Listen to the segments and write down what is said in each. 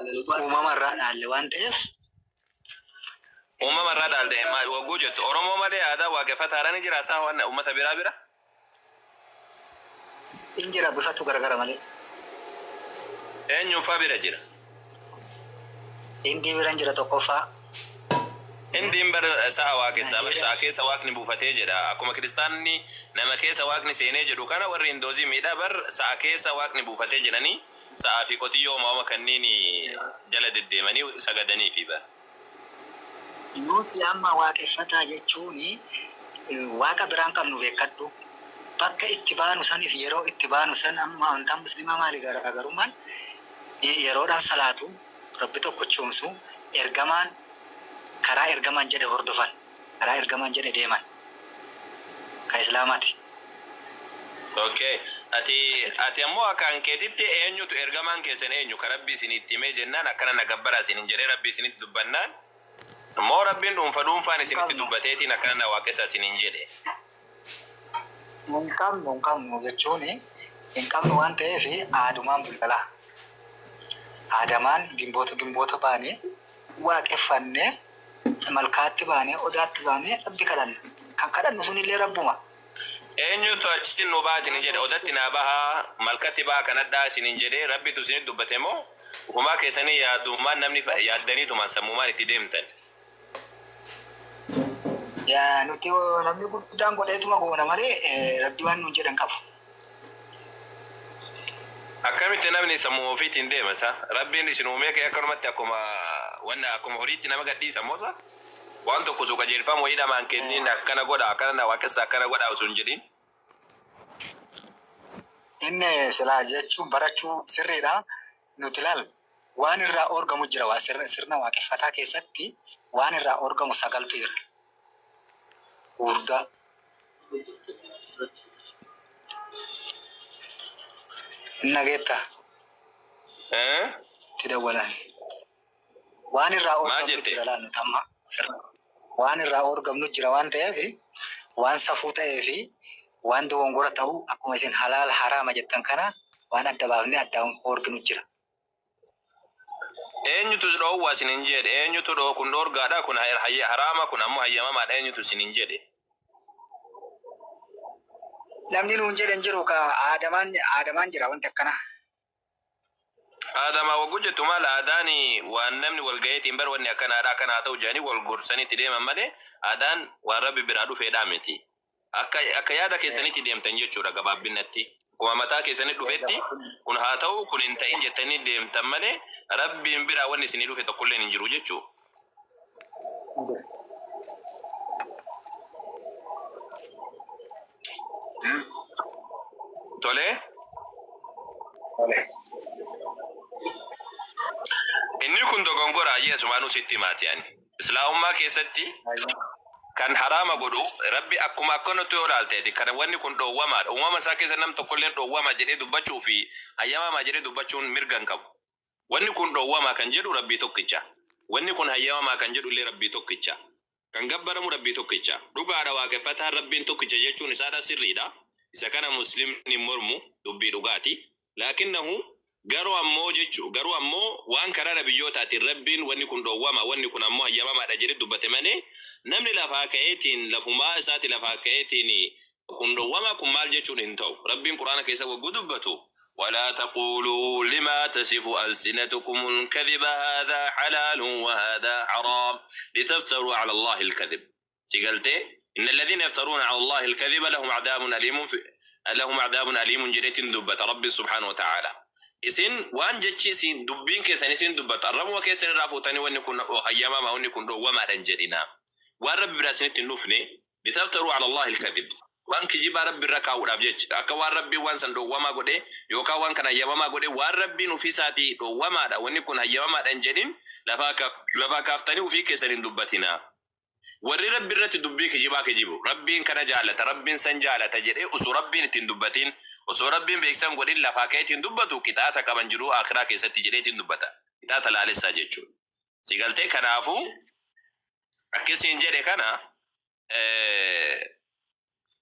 Uumama irraa dhaalle waan ta'eef. Uumama irraa dhaalte wagguu jettu Oromoo malee aadaa waaqeffataadha ni jira isaa waan uummata biraa bira? In jira bifatu garagara malee. Eenyuun faa bira jira? Hindii biran jira tokkoffaa. Hindiin bar sa'a waaqessa bar Naajeeriyaa. sa'a keessa waaqni buufatee jedha. Akkuma kiristaanni nama keessa waaqni seenee jedhu kana warri Hindoozimiidha bar sa'a keessa waaqni buufatee jedhanii sa'aa fi qotiyyoo uumama kanniin jala deddeemanii sagadaniifi bar. Nuti amma waaqeffataa jechuun waaqa biraa hin qabnu beekkadhu. Bakka itti baanu saniif yeroo itti baanu san amma amantaan musliimaa maali garaagarummaan yeroodhaan salaatu, Rabbi tokkochoomsu, ergamaan karaa ergamaan jedhe hordofan, karaa ergamaan jedhe deeman. Ka islaamaati. Ok ati ati ammoo akka hankeetitti eenyutu ergamaan keessan eenyu ka Rabbi isinitti himee jennaan akkana na gabbaraa isinin jedhee Rabbi isinitti dubbannaan moo Rabbiin dhuunfa dhuunfaan Hin isinitti qabnu. dubbateetiin akkana na waaqessaa isinin jedhe. Hin qabnu hin qabnu jechuun hin qabnu waan ta'eef aadumaan bulala. Aadamaan gimboota gimboota baanee waaqeffannee malkaatti baanee odaatti baanee Rabbi kadhanna. Kan kadhannu sunillee Rabbuma. Eenyutu achitti nu baha isinin jedhe? Odatti naa bahaa, malkatti bahaa kanadhaa isinin jedhee Rabbitu isinitti dubbate moo ufumaa keessanii yaadumaan namni yaaddaniitumaan sammumaan itti deemtan? Yaa nuti namni guddaan godheetuma goona malee Rabbi waan nuun jedhe hin qabu. Akkamitti namni sammuma ofiitiin deema sa? Rabbiin isin uumee ka'ee akkanumatti akkuma wanna akkuma horiitti nama gadhiisa moo sa? Waan tokko osoo qajeelfama wayii namaa hin kennin akkana godhaa akkana na waaqessaa akkana godhaa osoo hin jedhin. Inni silaa jechuun barachuu sirriidha. Nuti laal waan irraa oorgamu jira waa sirna sirna waaqeffataa keessatti waan irraa oorgamu sagaltu jira. Gurguddaa. Hin dhageettaa? Eh? Itti dawwalan. Waan irraa Maal oorgamnu jette? jira laal nuti amma sirna. Waan irraa oorgamnu jira waan ta'eef waan safuu ta'ee fi waan dogongora ta'u akkuma isin halaal haraama jettan kana waan adda baafnee addaan oorginu jira. Eenyutu dhoowwa isinin jedhe? Eenyutu dhoo kun dhoorgaadha kun haraama kun ammoo hayyamamaadha eenyutu isinin jedhe? Namni nuun jedhe hin jiru ka aadamaan aadamaan jira wanti akkanaa. Aadamaa waggu jettu maal aadaan waan namni wal gaheetiin bar wanni akkanaadha akkana haa ta'u jedhanii wal gorsanii itti deeman malee aadaan waan rabbi biraa dhufeedhaa miti. Akka akka yaada keessanitti deemtan jechuudha gabaabbinnatti. Akkuma mataa keessanii dhufetti kun haa ta'u kun hin ta'in jettanii deemtan malee rabbiin biraa wanni isinii dhufe tokkolleen hin jiru jechuudha. Tolee. Tole. Inni kun dogongora ayyee asumaanuu sitti himaati ani. Islaamummaa keessatti kan haraama godhu Rabbi akkuma akkanatti yoo ilaalteeti kan wanni kun dhoowwamaadha. Uumama isaa keessa nam tokkolleen dhoowwama jedhee dubbachuu fi hayyamamaa jedhee dubbachuun mirga hin qabu. Wanni kun dhoowwamaa kan jedhu Rabbii tokkicha. Wanni kun hayyamamaa kan jedhu illee Rabbii tokkicha. Kan gabbaramu Rabbii tokkicha. Dhugaadha waaqeffataan Rabbiin tokkicha jechuun isaadha sirriidha. Isa kana Muslimni hin mormu dubbii dhugaati. Laakinnahu garuu ammoo jechu garuu ammoo waan karaa nabiyyootaatiin Rabbiin wanni kun dhoowwama wanni kun ammoo hayyamamaadha jedhe dubbate malee namni lafaa ka'eetiin lafumaa isaati lafaa ka'eetiin kun dhoowwama kun maal jechuun hin ta'u. Rabbiin Qur'aana keessa wagguu dubbatu walaa taquuluu limaa tasifu alsinatukumul kadhiba haadhaa halaalun wa haadhaa haraam litaftaruu ala Allaahi alkadhib. Si galtee? Inna alladhiina yaftaruuna ala Allaahi alkadhiba lahum adaabun aliimun fi lahum adaabun aliimun jedheetiin dubbata Rabbiin subhaanahu wa ta'aalaa. Isin waan jechi isin dubbiin keessan isin dubbattu arrabuma keessan irraa fuutanii wanni kun hayyamamaa wanni kun dhoowwamaadha hin jedhinaa. Waan Rabbi biraa isinitti hin dhufne litaftaruu ala Allaahi alkadhib waan kijibaa Rabbi irra kaa'uudhaaf jecha akka waan Rabbiin waan san dhoowwamaa godhee yookaan waan kana hayyamamaa godhee waan Rabbiin ufii isaatii dhoowwamaadha wanni kun hayyamamaadha hin jedhin lafaa lafaa kaaftanii ufii keessan hin dubbatinaa. Warri Rabbi irratti dubbii kijibaa kijibu, Rabbiin kana jaalata, Rabbiin san jaalata jedhee osoo Rabbiin itti hin dubbatin, osoo Rabbiin beeksisa hin godhin lafaa ka'ee ittiin dubbatu qixaaxa qaban jiruu aakhiraa keessatti jedhee ittiin dubbata. Qixaaxa laalessaa jechuudha. Si galtee? Kanaafuu akki siin jedhe kana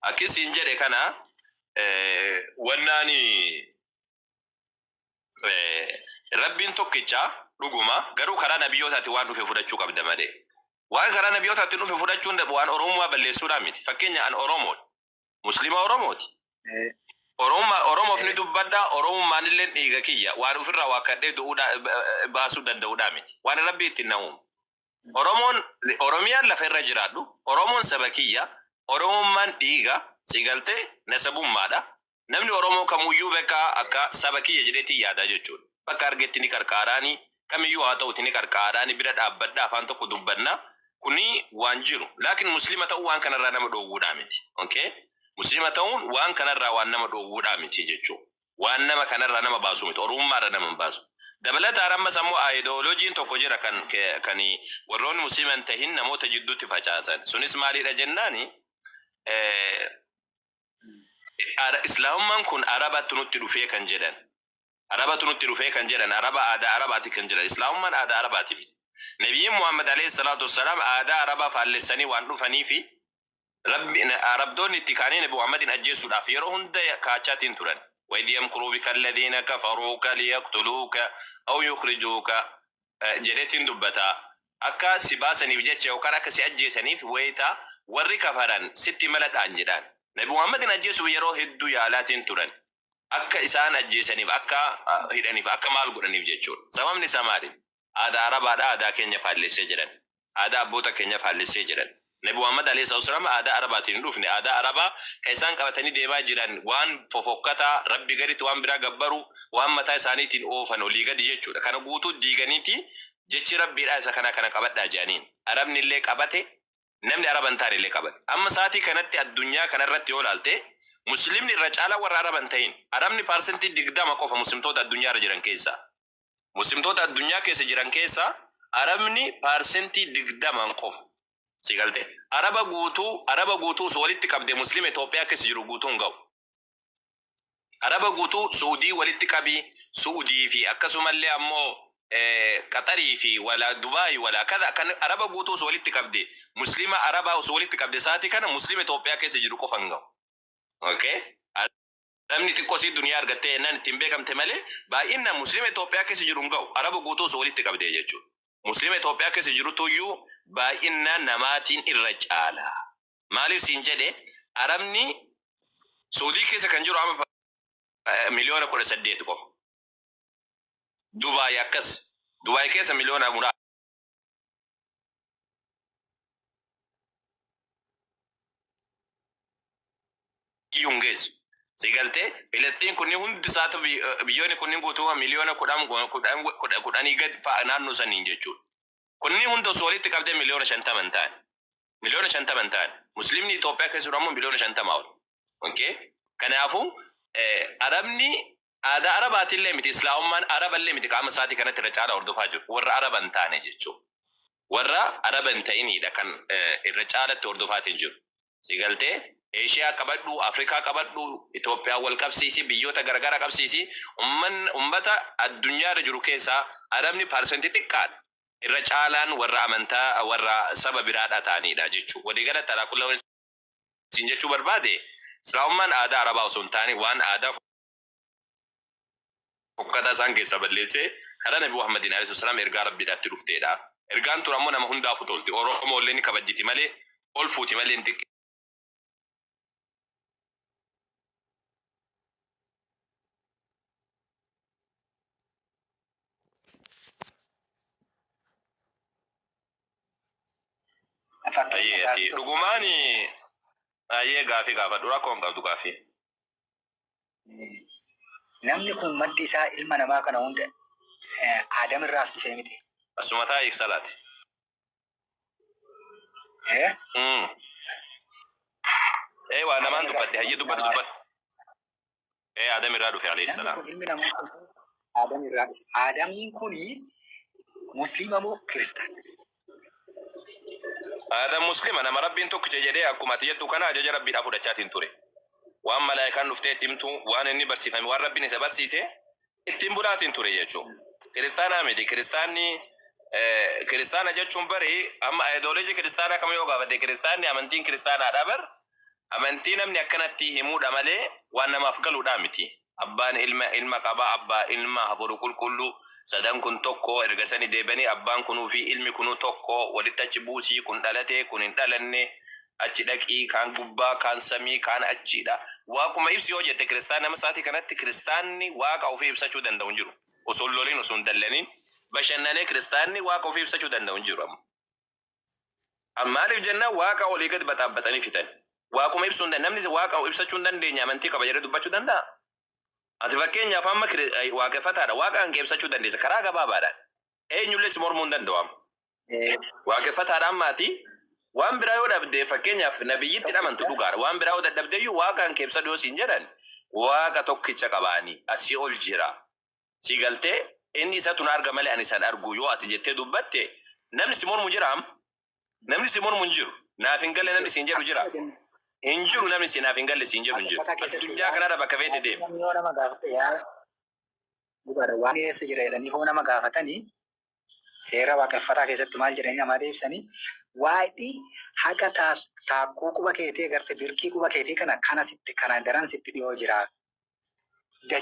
akki siin jedhe kana wannaani Rabbiin tokkicha. Dhuguma garuu karaa nabiyyootaatiin waan dhufe fudhachuu qabda malee. Waan karaa nabiyyootaatiin dhufe fudhachuun waan Oromummaa balleessuudhaa miti. Fakkeenya an Oromoodha. Muslima Oromooti. Oromummaa Oromoof ni dubbadha, Oromummaan illee dhiiga kiyya. Waan ofirraa waakkadhee du'uudhaa baasuu danda'uudhaa miti. Waan Rabbi ittiin na uume. Oromoon Oromiyaan lafa irra jiraadhu, Oromoon saba kiyya, Oromummaan dhiiga, si galtee nasabummaadha. Namni Oromoo kamuyyuu bekaa akka saba kiyya jedheetiin yaadaa jechuudha. Bakka argetti ni qarqaaraani, kamiyyuu haa ta'uti ni qarqaaraani, bira dhaabbadha, afaan tokko dubbanna. Kuni waan jiru. Laakiin Muslima ta'uu waan kanarraa nama dhoowwuudhaa miti. Okay? Muslima ta'uun waan kanarraa waan nama dhoowwuudhaa miti jechuu. Waan nama kanarraa nama baasu miti. Oromummaarra nama hin baasu. Dabalataan ammas ammoo ayidooloojiin tokko jira kan kan warroonni Muslima hin tahin namoota jidduutti facaasan. Sunis maalidha jennaani Islaamummaan kun Arabatu nutti dhufee kan jedhan. Arabatu nutti dhufee kan jedhan. Araba aadaa Arabaati kan jedhan. Islaamummaan aadaa Arabaati miti. Nabiyyiin Muhammad alayhi salaatu wassalaam aadaa Arabaa faallessanii waan dhufaniifi Rabbi Arabdoonni itti ka'anii Nabi Muhammadin ajjeesuudhaaf yeroo hunda kaachaatiin turan. Wa idh yamkuruu bika alladhiina kafaruuka liyaqtuluuka aw yukhrijuuka jedheetiin dubbata. Akka si baasaniif jecha yookaan akka si ajjeesaniif wayita warri kafaran sitti mala dha'an jedhaan. Nabi Muhammadin ajjeesuuf yeroo hedduu yaalaatiin turan. Akka isaan ajjeesaniif, akka hidhaniif, akka maal godhaniif jechuudha. Sababni isaa maali? Aadaa Arabaadha, aadaa keenya faallessee jedhan. Aadaa abboota keenya faallessee jedhan. Nabi Muhammad alayhi salaatu wassalaam aadaa Arabaatiin hin dhufne. Aadaa Arabaa kan isaan qabatanii deemaa jiran waan fofokkataa, Rabbi gaditti waan biraa gabbaruu, waan mataa isaaniitiin oofan olii gadi jechuudha. Kana guutuu diiganiiti jechi Rabbiidhaa isa kanaa kana qabadhaa jedhaniin. Arabni illee qabate, namni Araba hin taane illee qabate. Amma sa'aatii kanatti addunyaa kanarratti yoo ilaalte Muslimni irra caalaa warra Araba hin ta'in. Arabni paarsentii 20 qofa Muslimtoota addunyaa irra jiran keessaa. Muslimtoota addunyaa keessa jiran keessaa Arabni paarsentii 20 qofa. Si galte? Araba guutuu Araba guutuu osoo walitti qabde Muslima Itoophiyaa keessa jiru guutuu hin ga'u. Araba guutuu Su'udii walitti qabi Su'udii fi akkasumallee ammoo Qaxarii fi wala Dubaay wala kaza kan Araba guutuu osoo walitti qabde Muslima Arabaa osoo walitti qabde sa'aatii kana Muslima Itoophiyaa keessa jiru qofa hin ga'u. Okay? Namni xiqqoo isii duniyaa argattee jennaan ittiin beekamte malee baay'inaan Muslima Itoophiyaa keessa jiru hin ga'u. Araba guutuu osoo walitti qabdee jechuudha. Muslima Itoophiyaa keessa jirutuyyuu baay'inaan namaatiin irra caala. Maaliif siin jedhe Arabni Suudii keessa kan jiru amma miliyoona 18 qofa. Dubaay akkas. Dubaay keessa miliyoona muraasa. iyyuu hin geessu. Si galtee Filisxiin kunniin hundi isaatu biyyoonni kunniin guutuu miliyoona 10 10 10 gad fa'a naannoo saniin jechuudha. Kunniin hunda osoo walitti qabdee miliyoona 50 hin ta'an. Miliyoona 50 hin ta'an. Muslimni Itoophiyaa keessa jiru ammoo miliyoona 50 ol. Okay? Kanaafuu Arabni aadaa Arabaatillee miti Islaamummaan Araballee miti qaama isaatii kanatti irra caalaa hordofaa jiru. Warra Araba hin taane jechuudha. Warra Araba hin ta'iniidha kan irra caalatti hordofaatiin jiru. Si galtee? Eeshiyaa qabadhu, Afrikaa qabadhu, Itoophiyaa wal qabsiisi, biyyoota garagaraa qabsiisi. Umman, ummata addunyaa irra jiru keessaa Arabni paarsentii xiqqaadha. Irra caalaan warra amantaa, warra saba biraadha ta'aniidha jechuu. Walii galatti alaa kulla wani siin jechuu barbaade, Islaamummaan aadaa Arabaa osoo hin taane waan aadaa fokkataa isaan keessaa balleessee karaa Nabi Muhammadin alayhi salaam ergaa Rabbiidhaatti dhufteedha. Ergaan tun ammoo nama hundaafuu tolti. Oromoo illee ni kabajjiti malee ol fuuti malee hin xiqqeessitu. Fakkeenya Ayyee ati gaafii tokko dhugumaani ayyee gaafii gaafadhu rakkoo hin qabdu gaafii. Namni kun maddi isaa ilma namaa kana hunda Aadam irraas dhufee miti. Asuma taa'ii salaati. Eh? Ee waa Aadam namaan irraas dubbatte dhufee hayyee ilmi dubbadhu namaa. dubbadhu. Ee Aadam irraa dhufe alayhi Namni salaam. kun ilmi namaa kun Aadam irraa dhufe. Aadamiin kuni Musliima moo Kiristaana? Aadam Muslima nama Rabbiin tokkicha jedhee akkuma ati jettu kana ajaja Rabbiidhaa fudhachaatiin ture. Waan malaayikaan dhuftee itti himtu, waan inni barsiifame, waan Rabbiin isa barsiise ittiin bulaatiin ture jechuudha. Kiristaanaa miti. Kiristaanni kiristaana jechuun bari amma ayidooloojii kiristaanaa kam yoo gaafate kiristaanni amantiin kiristaanaadha bar amantii namni akkanatti himuudha malee waan namaaf galuudha miti. Abbaan ilma ilma qaba, abbaa ilma hafuura qulqulluu sadan kun tokko. Erga sani deebanii abbaan kunuu fi ilmi kunuu tokko walitti achi buusii, kun dhalate, kun hin dhalanne, achi dhaqii, kaan gubbaa, kaan samii, kaan achiidha. Waaquma ibsi yoo jette, kiristaan nama sa'aatii kanatti kiristaanni waaqa ofii ibsachuu danda'u hin jiru. Osoo hin lolin, osoo hin dallanin, bashannanee kiristaanni waaqa ofii ibsachuu danda'u hin jiru amma. Maaliif jennaan, waaqa olii gad baxaabbaxanii fixan. Waaquma ibsuu hin danda'u. Namni waaqa ibsachuu hin dandeenye amantii qaba jedhee dubbachuu danda'a? Ati fakkeenyaaf amma waaqeffataadha. Waaqa kan kee ibsachuu dandeessa karaa gabaabaadhaan. Eenyullee si mormuu hin danda'u amma. Waaqeffataadha amma ati waan biraa yoo dhabde, fakkeenyaaf nabiyyitti amantu dhugaadha. Waan biraa yoo dadhabde iyyuu waaqa kan kee ibsadhu yoo siin jedhan, waaqa tokkicha qabaanii asii ol jira. Si galtee, inni isatu na arga malee ani isan argu yoo ati jettee dubbatte, namni si mormu jira amma? Namni si mormu hin jiru. Naaf hin galle namni siin jedhu jira? Hin jiru. Namni si naaf hin galle siin jedhu hin jiru. Waaqeffataa keessatti Addunyaa kanarra bakka feete deemi. Namni yoo nama gaafate, yaa dhugaadha, waan eessa jira jedhanii hoo nama gaafatanii, seera waaqeffataa keessatti maal jedhanii namaa deebisanii? Waaqni haqa taakkuu quba keetii agarte, birkii quba keetii kana sitti kana daran sitti dhiyoo jira.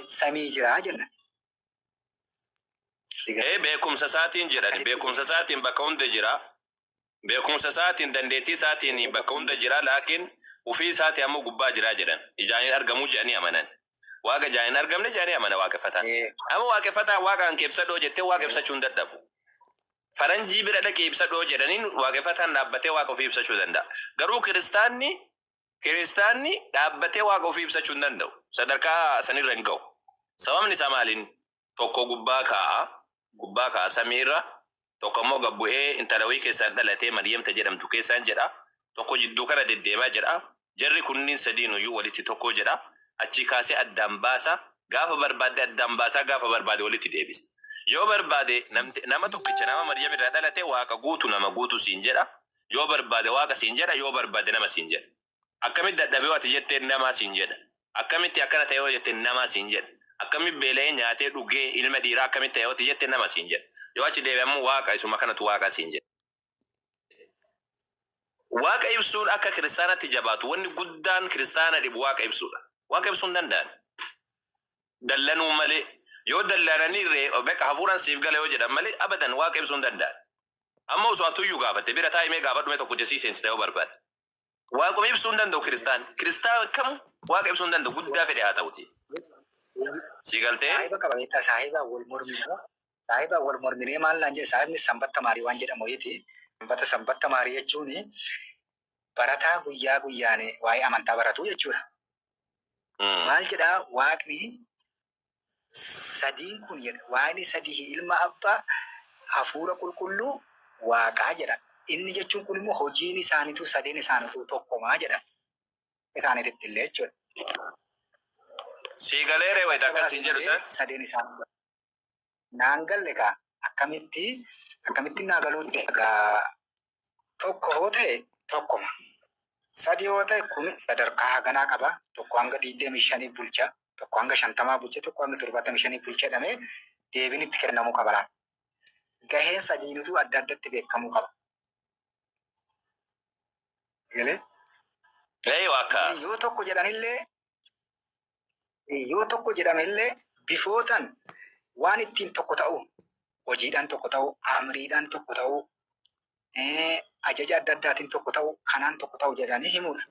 Samii jira jenna. Ee, beekumsa isaatiin jedhani, beekumsa isaatiin bakka hunda jira. Beekumsa isaatiin, dandeettii isaatiin bakka hunda jira, laakiin ufii isaatii ammoo gubbaa jira jedhan. Ijaan hin argamuu jedhanii amanan. Waaqa ijaan hin argamne jedhanii amana waaqeffataan. Amma waaqeffataan waaqaan kee ibsadhoo jettee waaqa ibsachuu hin dadhabu. Faranjii bira dhaqee ibsadhoo jedhaniin, waaqeffataan dhaabbatee waaqa ofii ibsachuu danda'a. Garuu kiristaanni dhaabbatee waaqa ofii ibsachuu hin danda'u. Sadarkaa sanirra hin ga'u. Sababni isaa maaliin? Tokko gubbaa kaa'a, gubbaa kaa'a samiirra, tokko immoo gad bu'ee intala wayii keessaan dhalatee Maryamta jedhamtu keessaan jedha. Tokko jidduu kana deddeemaa jedha. Jarri kunniin sadiinuyyuu walitti tokko jedha. Achi kaasee addaan baasa. Gaafa barbaade addaan baasaa, gaafa barbaade walitti deebisa. Yoo barbaade nama tokkicha nama Maryam irraa dhalate waaqa guutu, nama guutu siin jedha. Yoo barbaade waaqa siin jedha, yoo barbaade nama siin jedha. Akkamitti dadhabee ati jetteen namaa siin jedha. Akkamitti akkana ta'e yoo jetteen namaa siin jedha. Akkamitti beela'ee nyaatee dhugee ilma dhiiraa akkamitti ta'e yoo ati jetteen nama siin jedha. Yoo achi deebi'e ammoo waaqa, isuma kanatu waaqa siin jedha. Waaqa ibsuun akka kiristaanatti jabaatu, wanni guddaan kiristaana dhibu waaqa ibsuudha. Waaqa ibsuu hin danda'an. Dallanuu malee, yoo dallananii ree beqa hafuuraan siif gala yoo jedhan malee, abadan waaqa ibsuu hin danda'an. Amma osoo atuyyuu gaafatte, bira taa'imee gaafadhu mee, tokkicha sii seensisa yoo barbaade. Waaquma ibsuu hin danda'u kiristaan. Kiristaan kam waaqa ibsuu hin danda'u, guddaa fedhe haa ta'uti. Si galtee? Saahiba qaba beektaa, saahibaan wal mormine. Saahibaan wal morminee maal naan jedhe, saahibni sanbatta maarii waan jedhamu wayiiti. Sanbatta maarii jechuun barataa guyyaa guyyaan waa'ee amantaa baratu jechuudha. Maal jedhaa, waaqni sadiin kun jedha. Waaqni sadii, ilma, abbaa, hafuura qulqulluu, waaqaa jedha. Inni jechuun kun immoo hojiin isaaniitu sadeen isaaniitu tokkomaa jedha. Isaaniititti illee jechuudha. Si galeere wayita akkas siin jedhu san? Sadeen isaanii. Naan galle kaa, akkamitti naa galuutti egaa, tokko hoo ta'e tokkoma. Sadi yoo ta'e kun sadarkaa haganaa qaba. Tokko hanga 25 bulcha, tokko hanga 50 bulcha, tokko hanga 75 bulcha jedhamee deebiin itti kennamuu qaba laata. Gaheen sadiinutu adda addatti beekamuu qaba. Galee? Eeyyoo akkas. Yoo tokko jedhamellee, bifootaan waan ittiin tokko ta'u, hojiidhaan tokko ta'u, amriidhaan tokko ta'u, ajaja adda addaatiin tokko ta'u, kanaan tokko ta'u jedhanii himuudha.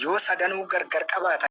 Yoo sadanuu gargar qabaatan